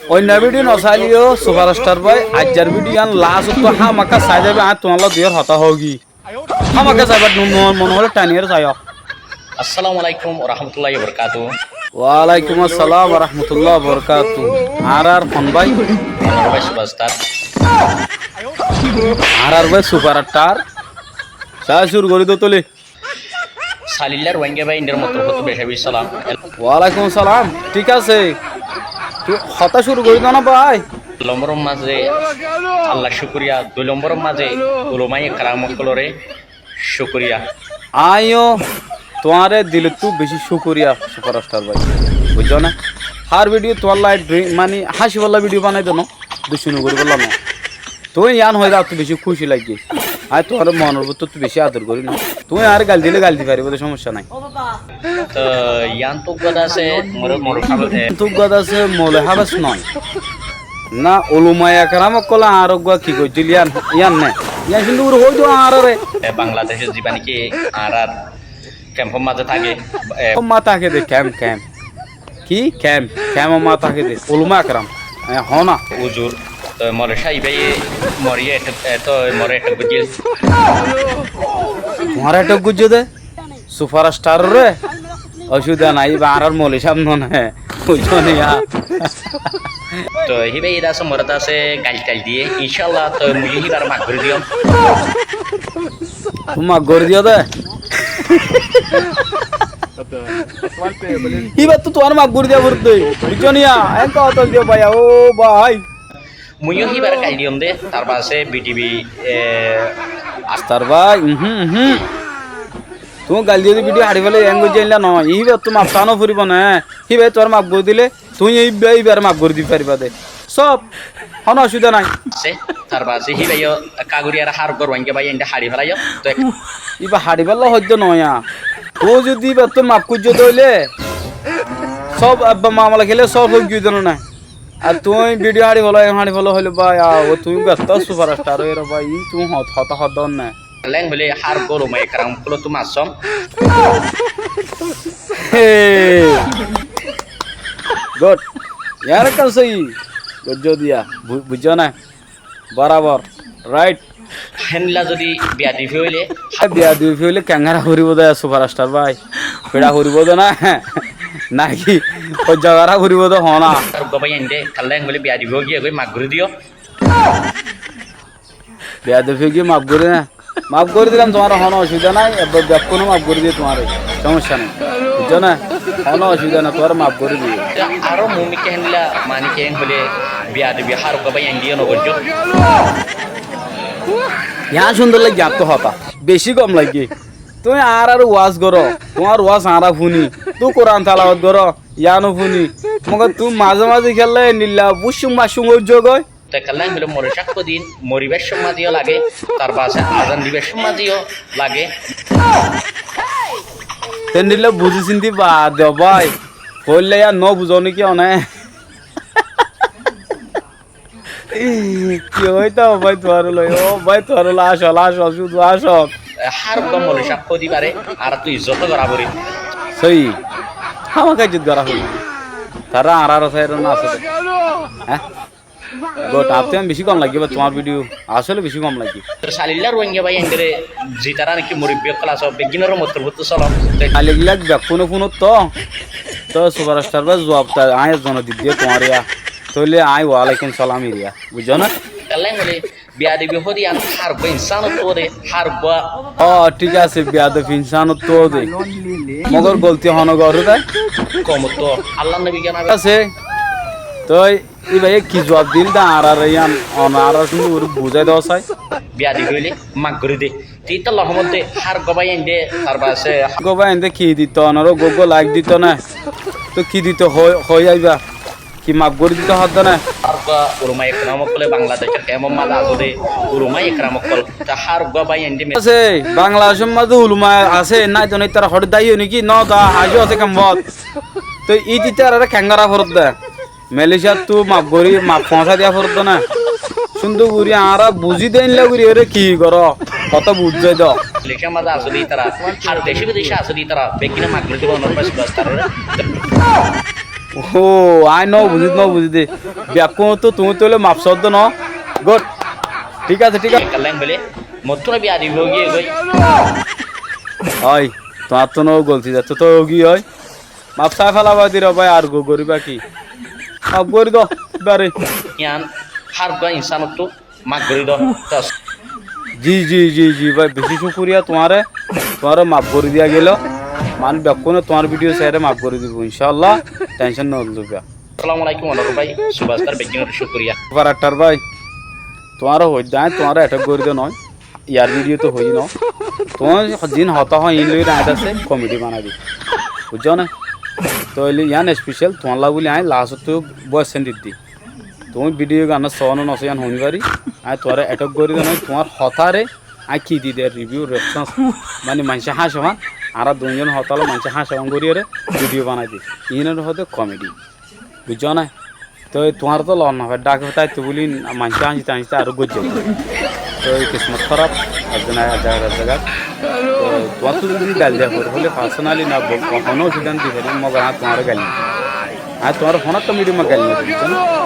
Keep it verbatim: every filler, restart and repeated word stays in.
Oinno bídiyo no saileyó, suparstar bái, aijjar bídiyo yián last ottú hámakká sai zaiba, aññí tuáñlla duiyór hotá hoógi. Hámakká saiba, no, no, mone hoilé thainiyóre saiyó. Assalamu alaikum warahmatullahi wabarakatuhu. Walaikum assalam warahmatullahi wabarakatuhu. Añárar hon bái? Añárar bái suparstar. Añárar bái suparstar. Sai cúru gorí dó tóile. Salilla Ruáingga bái, Indiar mottor fottu beca beci salam. Walaikum salam. Thík asé. Tui hotá cúru gorí dó na bái. Ek lombor mazé Allar cúkuriya, dui lombor mazé ulamaye keram ókkolore cúkuriya. Aññí yó tuáñre dilottú beci cúkuriya, suparstar bái. Buijjó né? Hár bídiyo tuáñlla dri-, mani háñcibolla bídiyo banai dó no, ducmoni goríbolla no. Tuñí yián hoiyé de añáttu beci kúci laiggé. Aññí tuáñre monor bútottu beci ador gorí no. Tuñí añáre gail dilé gail di faribá de, cómosya nái. Tói yián tó uggúa de asé, mole, mole hábes, e. Tó uggúa de asé, mole hábes noó. Na, ulamaye keram ókkole añáre uggúa ki goijjíl yián, yián né. Yián kintu uggúa hoói dó añáráre. E, Bangladecót zibá niki añárar kemfor mazé táke, e. Kemfor mazé táke de, kemp, kemp. Ki? Kemp, kempor mazé táke de. Ulamaye keram. E, hoó na. Uzur, tói mole sáib báiye more etek, e, tói more etek goijjé. Tuáñre etek goijjé de? Suparstaroré? Ocubida nái, íba añárar mole sáb noó né. Buijjó né ya? Tói híba de asé, more de asé, gail tail diyé. Incállah, tói mui yó híbare maf gorí diyum. Tui maf gorí diyó de? Híbattú tuáñre maf gorí diya foribó de. Buijjó né ya? Eén hotá diyó bái, ó bái. Mui yó híbare gail diyum de, tar baade B T V, e, astar bái, uhum, uhum. Tuñí gail diyó de bídiyo haçi félaiyo, eén goijjó, eilla noó. Híbattú maf sá no foribó né. Híbaye tuáñre maf gorí dile, tuñí íba-, íbare maf gorí di faribá de. Sób, honó ocubida nái. Asé, tar baade híbaye yó ekká gorí ar hár uggúa Ruáingga báiyaindé haçi félaiyo. Tói íba haçi féla hoiddé noó ya. Tuñí zodi íbattú maf goijjó de óile, sób ebbe mamala kiyólla sób ói giyói de noó né. Ar tuñí bídiyo haçi féla, haçi féla hoilé bái, a, ó tuñí gattá suparstar óiyoré bái, iín tuñí hot-, hotá hoódde né. Leng hoilé hár uggúa ulamaye keram ókkolóttu maf sóm. Hey. Good. Yián ekkán sóiyi. Goijjó diya. Bu-, buijjó né? Borabor. Right. Héndilla zodi beyadobi óile. Beyadobi óile keéngara foribó de suparstar bái? Fiça foribó de ná? Náki hoijja gorá foribó de hoó na? Ar uggúa báiyaindé, kalla héng hoilé beyadobi ói giyé goi, maf gorí diyó. Beyadobi ói giyé, maf gorí diyó. Maf gorí dilam, tuáñre honó ocubida nái, ebbe bekkúne maf gorí diyé tuáñre, cómosya nái. Buijjó né? Honó ocubida nái, tuáñre maf gorí diyé. Aró mumkin héndilla, mani ki héen hoilé beyadobi hár uggúa báiyaindé yó no goijjó. Yián cúndor laiggé añáttu hotá. Beci gom laiggé. Tuñí añáráre waz goró, tuáñr waz añára fúni, tuñí Kuran talawot goró, yiáno fúni. Mogor tuñí mazé mazé kiyólla endilla búccung maccung óijjo goi. Te kalla aññí hoilé mole cákko din, moribár cómot mazé yó lage, tar baade azan dibár cómot mazé yó lage. Te endilla buzí sinti baade bái, hoilé yá no buzó né ki one? Ki hoitam bái tuáñre loi? Ó bái, tuáñre loi asol, asol, cúdu asol. Hár uggúa mole cákko dibáre añáráttu izzot gorá foribó. Sóiyi. Hámaka izzot gorá foribó. Tará añárar sáidot no asé de. Há? Good, añáttu beci gom laiggé bái tuáñr bídiyo. Asóle beci gom laiggé. Salilla Ruáingga báiyaindóre zitará niki murubbi ókkol asó, beggúnor mottor fottu soló. Salilla bekkúne fúnottó. Tói suparstar bái zuab ta aññí ezzone didde tuáñre yá. Tóile aññí walaikum salam iriya. Buijjó né? Kalla héen hoilé beyadobi hoóde yián hár uggúa insanottú óde, hár uggúa. Ó, thík asé, beyadobi insanottú óde. Mogor golti hone goré de? Koumottú. Allar nobi gán asé. Tói íbaye ki zuab dil de añárare yián, one añára cúndor gorí buzái do sai. Beyadobi óile maf gorí de. Te ítolla hoómodde hár uggúa báiyaindé, tar baade hár uggúa báiyaindé ki dito, onor uggúa uggúa laik dito né? Toi ki dito hoi, hoi aibá. Ki maf gorí dito hoódde né? Hár uggúa ulamaye keram ókkole Bangladecór kemfor mazé asé de, ulamaye keram ókkol. Te hár uggúa báiyaindé me- asé, Bangladecór mazé ulama asé, nái done ítara hoçé dáiyo niki? No da, aijjó asé kemfot. Toi íte ítarare keéngara foredde? Malaysiattú maf gorí, maf foóñsai diya foredde né? Cúndor gorí añára buzí de éilla gorí eré ki goró? Hotá buijjó de. Malaysiar mazé asé de ítara, ar decé bidecé asé de ítara, beggúne maf gorí dibo, onor bái suparstaroré. Ó, aññí no buzí, no buzí dé. Bekkúnottú tuñí tóile maf soóddo no. Good. Thík asé, thík asé. Kalleng bole, mottú no biya dibi ói giyé goi. Ói, tuáñttú no golti zattó tó ói giyé ói. Maf sai félaiba dé re bái, ar go goríba ki? Maf gorí do, ibáre. Yián hár uggwá insánottú maf gorí do. Tos. Ji, ji, ji, ji bái, bicí cúkuriya tuáñre. Tuáñre maf gorí diya gelo. Manúic bekkúne tuáñr bídiyo saiyóre maf gorí dibo, incáalla. Thencón no loiba. Assalamu alaikum, Onur bái, Subastar beggúnore cúkuriya. Farattar bái, tuáñre hoóidde, aññí tuáñre etek gorí de noó. Yar bídiyot hoiyí noó. Tuñí ziín hotá hoó, iín loi aññí dase komedi banai di. Buijjó né? Tóile yián especial tuáñlla buli aññí lasottú boiccán diddi. Tuñí bídiyo gán soó né nosó yián hoóni fari. Aññí tuáñre etek gorí de noó, tuáñr hotáre aññí ki di de review, reaction, mani maincé háñcofán, añára duizon hotá loi maincé háñcofán goríyeré bídiyo banai di. Iínore hoóde komedi. Buijjó né? Toi tuáñr tó lon no fai, dháke táitto buli maincé háñcite háñcite aró goijjé. Toi kismot hóraf, ekzon ek zagat ek zagat. Toi tuáñrttú zodi gail diya fore, hóile personally na bo-, honó ocubidá nái, di fari, mogor aññí tuáñre gail no di. Aññí tuáñre honó ekká midiyumot gail no di, buijjó né?